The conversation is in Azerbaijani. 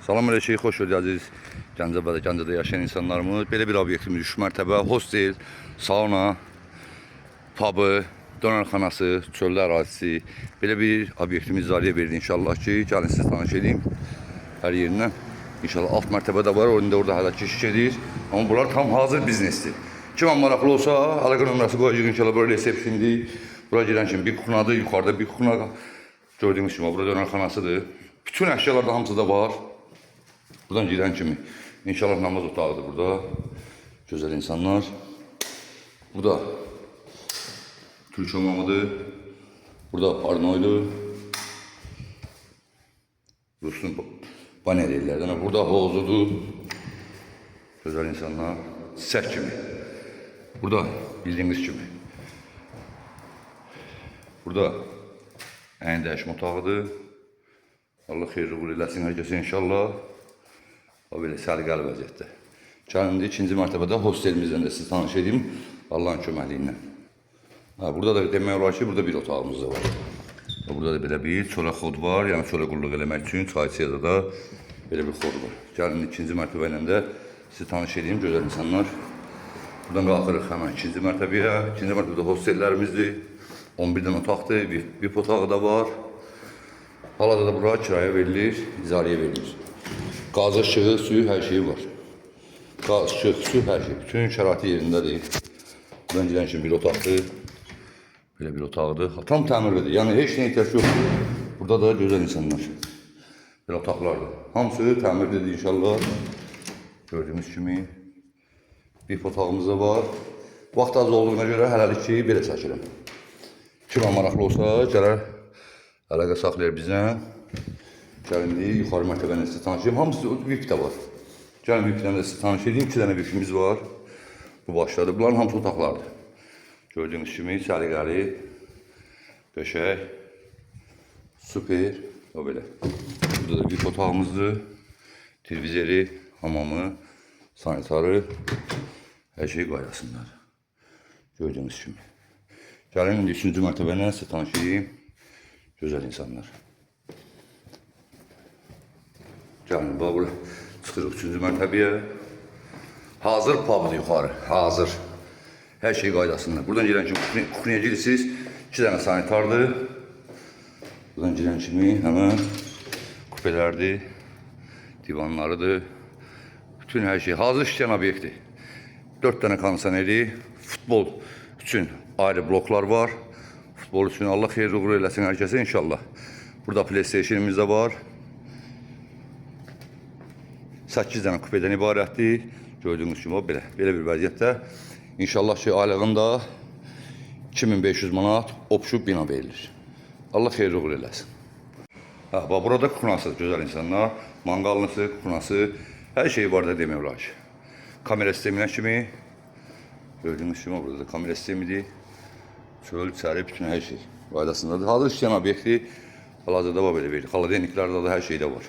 Salam əleykum, xoş gördük əziz Gəncəbədə, Gəncədə yaşayan insanlarımız. Belə bir obyektimiz 3 mərtəbə, hostel, sauna, pubı, dönərxanası, çöldə ərazisi. Belə bir obyektimiz icarəyə verildi inşallah ki, gəlin sizi tanış edeyim hər yerindən. İnşallah alt mərtəbə də var, orada orada hələ ki iş gedir. Amma bunlar tam hazır biznesdir. Kimə maraqlı olsa, əlaqə nömrəsi qoyacağıq inşallah bura resepşindir. Bura girən kimi bir kuxnadır, yuxarıda bir kuxna. Gördüyünüz kimi bura dönərxanasıdır. Bütün əşyalar da hamısı da var. Buradan girən kimi inşallah namaz otağıdır burada. Gözəl insanlar. Burada Türk hamamıdır. Burada parnoydur. Rus'un banya deyirlər. Burada hovuzudur. Gözəl insanlar. Çiçək kimi. Burada bildiyiniz kimi. Burada əyin dəyişmə otağıdır. Allah xeyir uğur eləsin hər kəsə inşallah. O belə səliqəli vəziyyətdə. Gəlin indi ikinci mərtəbədə hostelimizlə də sizi tanış edeyim. Allahın köməkliyi ilə. Ha, burada da demək olar ki, burada bir otağımız da var. Ha, burada da belə bir çölə xod var. Yəni çölə qulluq eləmək üçün çay içədə da belə bir xod var. Gəlin ikinci mərtəbə ilə də sizi tanış edeyim gözəl insanlar. Buradan qalxırıq həmən ikinci mərtəbəyə. İkinci mərtəbədə hostellərimizdir. 11 dənə otaqdır, VIP otağı da var. Hal-hazırda bura kiraya verilir, icarəyə verilir. Qaz, işığı, suyu, hər şeyi var. Qaz, işıq, su, hər şey. Bütün şəraiti yerindədir. Buradan girən kimi bir otaqdır. Belə bir otaqdır. Tam təmirlidir. Yəni heç nəyə ehtiyac yoxdur. Burada da gözəl insanlar. Belə otaqlardır. Hamısı təmirlidir inşallah. Gördüyünüz kimi bir otağımız da var. Vaxt az olduğuna görə hələlik ki, belə çəkirəm. Kimə maraqlı olsa gələr əlaqə saxlayar bizlə. Gəlin indi yuxarı mərtəbəni sizə tanış edeyim. Hamısı VIP də var. Gəlin VIP-dən də sizi tanış edeyim. 2 dənə VIP-imiz var. Bu başladı. Bunların hamısı otaqlardır. Gördüyünüz kimi səliqəli, qəşəng, super. O belə. Burada da VIP otağımızdır. Televizori, hamamı, sanitarı, hər şey qaydasındadır. Gördüyünüz kimi. Gəlin indi üçüncü mərtəbəni sizə tanış edeyim. Gözəl insanlar. Gəlin, bax bura çıxırıq üçüncü mərtəbəyə. Hazır pubdur yuxarı, hazır. Hər şey qaydasında. Buradan girən kimi kuxnyaya girirsiniz. 2 dənə sanitardır. Buradan girən kimi həmən kupelərdir, divanlarıdır. Bütün hər şey hazır işləyən obyektdir. 4 dənə kondisioneri, futbol üçün ayrı bloklar var. Futbol üçün Allah xeyir uğur eləsin hər kəsə inşallah. Burada PlayStation-imiz də var. 8 dənə kupedən ibarətdir. Gördüyünüz kimi o belə, belə bir vəziyyətdə. İnşallah ki, aylığında 2500 manat opşu bina verilir. Allah xeyir uğur eləsin. Ha, bax burada kuxnası, gözəl insanlar. Manqallısı, kuxnası, hər şey var da demək olar ki. Kamera sisteminə kimi gördüyünüz kimi burada da kamera sistemidir. Çöl, içəri, bütün hər şey qaydasındadır. Hazır işləyən obyektdir. Hal-hazırda var belə bir. Xaladeniklərdə də hər şey də var.